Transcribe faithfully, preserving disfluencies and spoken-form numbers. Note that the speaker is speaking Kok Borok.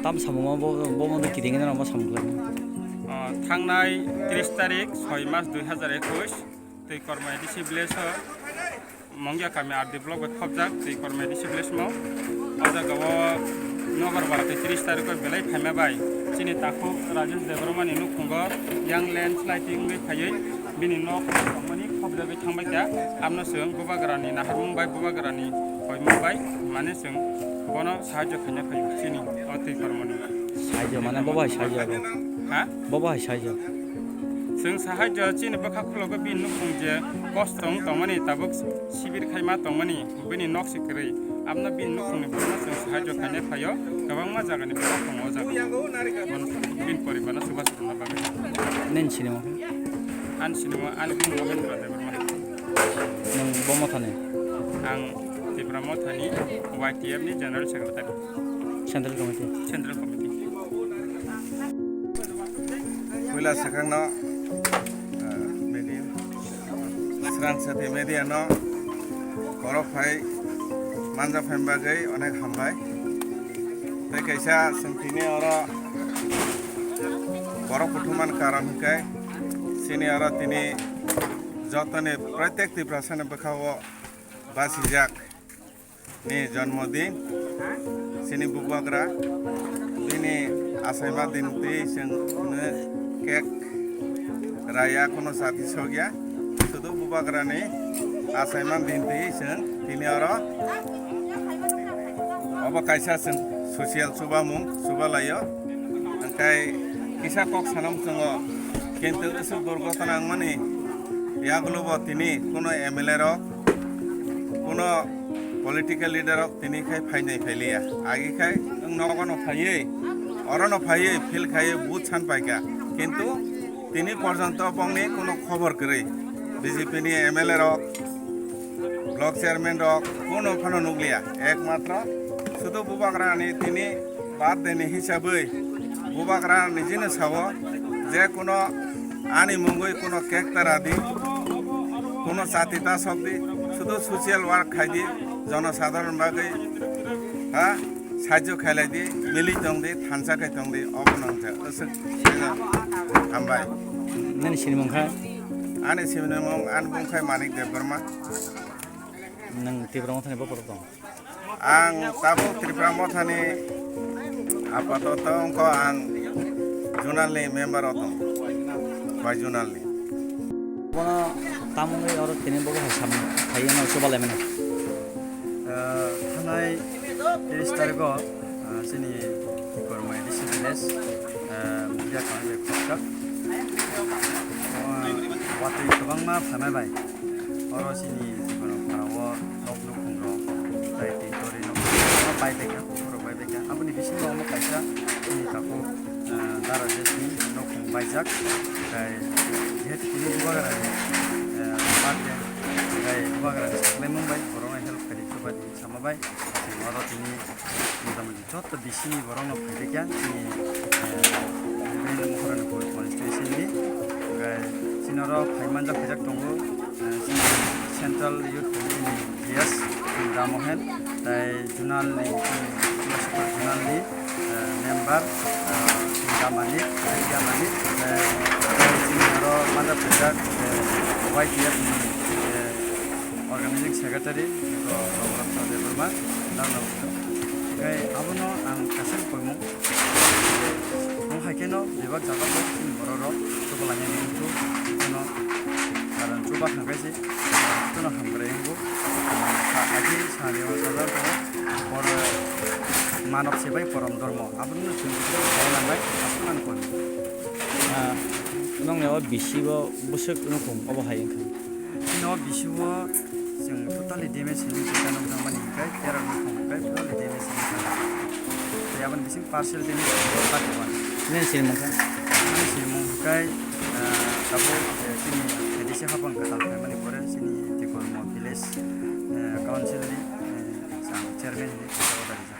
Tam samung ma bo, bo ma kiting na ma samung khlai. Ah, thangnai tris tarik soi mas dui hazar ekush, tei Korma A D C village o Mongya kami R D block bai khopjak tei Korma A D C village mo. O jaga o nobar bara tei tris tarik o belai phaima bai chini takhuk Rajesh Debbarma ni nukhungo yang landslide wngwi phaiwi bini nok tongmani khopjagwi thangbai kha. Amno chwng bubagrani naharmung bai bubagrani hoimung bai mane chwng bono sahajyo khaina phaio chini o twi kormoni. Sahajyo mane bo bai sahajyo abo? Ha? Bo bai sahajyo? Chwng sahajyo chini bwkha khulokgo bini nukhung je kosto wng tongmani tabuk sibir khaima tongmani bini nok si kwrwi. Amno bini nukhungni borokno chwng sahajyo khaina phaio kwbangma jagani borok tongo o jaga. Bono bini poribarno chubachu rwna bagwi. Nini sinimo? Ani sinimo ani bumung Mohendra Debbarma. Nwng bo mothani? Ang Tipra Mothani Y T F ni General Secretary. Central Committee. Central Committee. Puila swkangno, ah, media, Srang Sati media no borok phai manja phaima bagwi onek hambai. Tei kaisa chwng tini oro borok kuthumani karon hwnkhe chini oro tini jotoni protek Tiprasani bwkhao basijak ni jonmodin, chini bubagra, bini achaima din twi chwng hwnwi cake raya, kheno chati sokya, sudu bubagrani achaima din twi chwng tini oro obo kaisa chwng social chubamung chubalaio, hwnkhe kisa kok sanam chwngo, kintu usuk durgotona wngmani yagulobo tini kheno M L A rok, kheno political leader rok tini khai phainai phailiya. Agi khai Nogo no phaiwi, oro no phaiwi, field khaiwi, vote san paikha. Kintu tini porjonto bongni kuno khobor kwrwi. B J P ni M L A rok, block chairman rok, kuno phano nukliya. Ekmatro sudu bubagrani tini birthday ni hisabwi bubagra nijino sao je kuno ani mungwi kuno cake ta radi, kuno chati ta sokdi, sudu social work khaidi, jonosadharon bagwi, ha? Sahajyo khailai di, mili tong di, thansa khai tong di, obo no wngkha. Aswk, hambai. Nini sinimung kha? Ani sinimung, ani bung khai Manik Debbarma. Nang Tipra Mothani bokhorok tong? Ang tabuk Tipra Mothani apatoto wngkha ang zonal ni member o tong, bai zonal ni. Bono tamungwi oro tini bobo hai samung khai no chuba lai mano. Ah, thanai tris tarikh o, ah, chini Kikormai D C village, ah, Mulia Kangri Khopjak. Ah, watwi kwbangma phaimai bai. Oro chini Kikormai pharao nok nukhung rok, tai twi tori nok nukhung rok bai bai kha, kuphur rok bai bai kha. Aboni bisingo omo kaisa chini takhuk, ah, Dara Jesni nukhung baijak. Tai jehetu tini bubagrani, ah, birthday, tai bubagrani saklaimung bai borokno help khaidi, chuba di sama bai. Chwng oro tini motamoti joto bisini borokno phaijakya chini, eh, Mohorani Pur constituency ni. Hwnkhe chini oro phaimanjak khaijak tongo, eh, chini Central Youth Committee ni G S Ramohen, tai zonal ni, chini Chulashokar zonal ni, eh, member, eh, Damani, Damani, eh, tai chini oro manjak khaijak, eh, Y T F ni, eh, Organizing Secretary, eko Rongkotha Debbarma, nang nang. Hwnkhe abono ang kaisa koimung. Mung hai kheno bebak jaga bo chini borok rok chuba lainani wngkhu, bono karon chuba thangkhe se, bono hamkrai wngkhu. Sa agi sani o sajak tongo, boro manob sebai porom dormo. Abono chwng kisa khlai nangnai, abono ang koimung. Ah, nongni o bisi bo bwswk nukhung obo hai wngkha. Chini o bisi o chwng totally damage hinwi kisa nukjakmani hinkhe, tera nukhung hinkhe totally damage hinwi kisa. Tei aboni bising partial damage hinwi kisa. Nini sinimung kha? Ani sinimung hinkhe, ah, tabuk, eh, chini A D C hapang kwtal phaimani pore chini Tikormo village, eh, council ni, eh, chang chairman hinwi kisa order rijak.